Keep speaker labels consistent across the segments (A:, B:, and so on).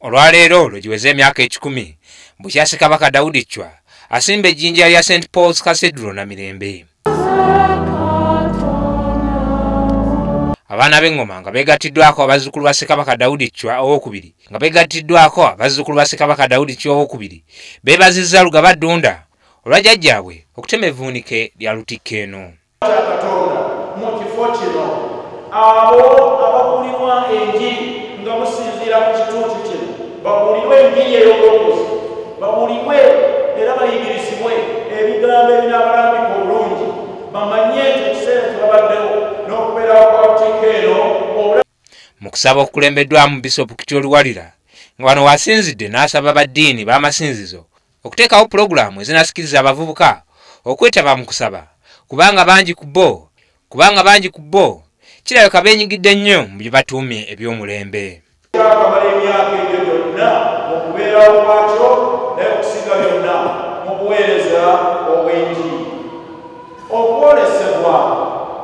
A: Olwaleero lwe emyaka 100 bukya Ssekabaka Daudi Chwa asimba ejjinja lya St Paul's Cathedral Namirembe. Abaana b'engoma nga beegattiddwako abazzukulu ba Ssekabaka Daudi Chwa owokubiri nga beegattiddwako abazzukulu ba Ssekabaka Daudi Chwa owokubiri beebazizza Lugaba Ddunda olwa jjajjaabwe okutema evvuunike lya Lutikko eno.
B: Katonda mu kifo kino abo ababuulirwa enjiri nga musinziira ku kituuti kino babuulirwe enjiri ey'obulokozi, babuulirwe era bayigirizibwe ebigambo ebinaabalambika obulungi, bamanye nti ekiseera kye babaddewo n'okubeerawo kwa Lutikko eno.
A: Mu kusaba okukulembeddwamu Bisopu Kityo Luwalira nga wano wasinzidde n'asaba baddiini b'amasinzizo okuteekawo pulogulaamu ezinasikiriza abavubuka okwetaba mu kusaba kubanga bangi ku bo kirabika beenyigidde nnyo mu bye batuumye eby'omulembe.
B: Kyakamala emyaka egyo gyonna mu kubeerawo kwakyo naye okusinga byonna mu buweereza obw'enjiri. Okwolesebwa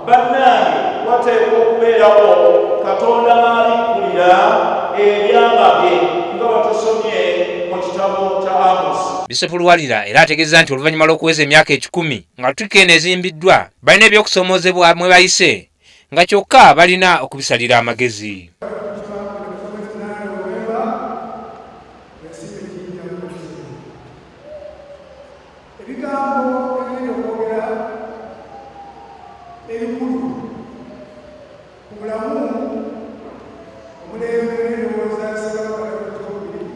B: bannange wateekwa okubeerawo Katonda n'abikkulira ebyama bye nga batusomye mu kitabo kya Amosi.
A: Bisopu Luwalira era ategeeza nti oluvannyuma lw'okuweza emyaka 100 nga Lutikko eno ezimbiddwa balina ebyokusoomoozebwa mwe bayise nga kyokka balina okubisalira amagezi.
C: Ebigambo ebigenda okwogera ebikulu ku bulamu omulembe n'endowooza ya Ssekabaka Daudi Owokubiri.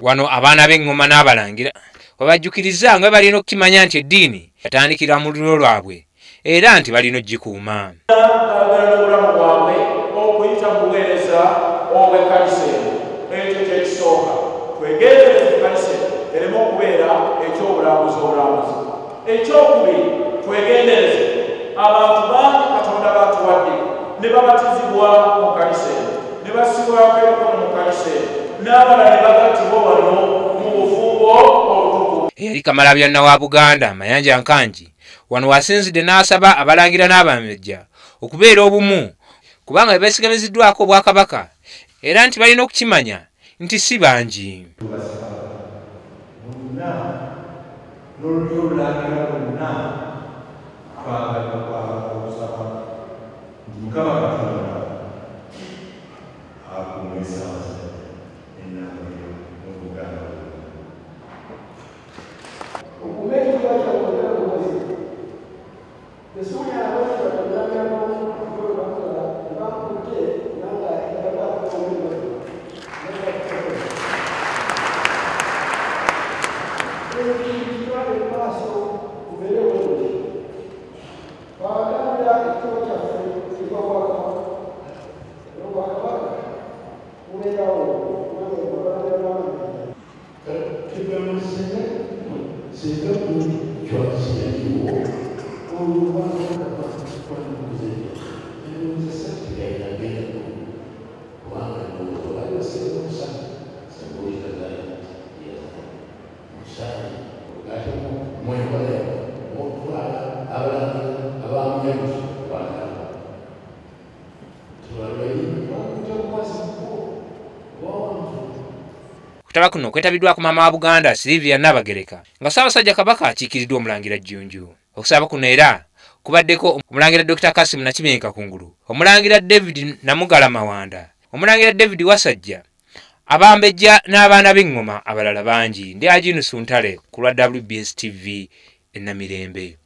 A: Wano abaana b'engoma n'abalangira webajjukiriza nga balina okukimanya nti eddiini yatandikira mu lulyo lwabwe era nti balina okugikuuma.
B: Baagala n'obulamu bwabwe okuyita mu buweereza obw'ekkanisa eno. Ekyo kyekisooka, twegendereze ekkanisa eno ereme okubeera ekyobulambuzi obulambuzi. Ekyokubiri, twegendereze abantu bangi Katonda batuwadde ne babatizibwa mu kkanisa eno, ne bassibwako emikono mu kkanisa eno, n'abalala ne bagattibwa wano mu bufumbo obutukuvu.
A: Eyali Kamalabyonna wa Buganda Mayanja Nkangi wano wasinzidde n'asaba abalangira n'abambejja okubeera obumu kubanga be beesigamiziddwako Obwakabaka era nti balina okukimanya nti si bangi.
D: Bonna n'olulyo olulangira lwonna twagala okusaba nti Mukama Katonda akuume Ssaabasajja ennamuliro n'Obuganda bwonna.
C: Okuuma ekitiibwa kyammwe era mukozi.
A: Kutaba kuno kwetabiddwako maama wa Buganda Sylvia Nabagereka nga Ssaabasajja Kabaka akiikiriddwa Omulangira Jjunju. Okusaba kuno era kubaddeko Omulangira Dr. Kasim Nakimenka Kungulu, Omulangira David Namugala Mawanda, Omulangira David Wasajja, abambejja n'abaana b'engoma abalala bangi. Ndi Ajinusu Ntale ku lwa WBS TV e Namirembe.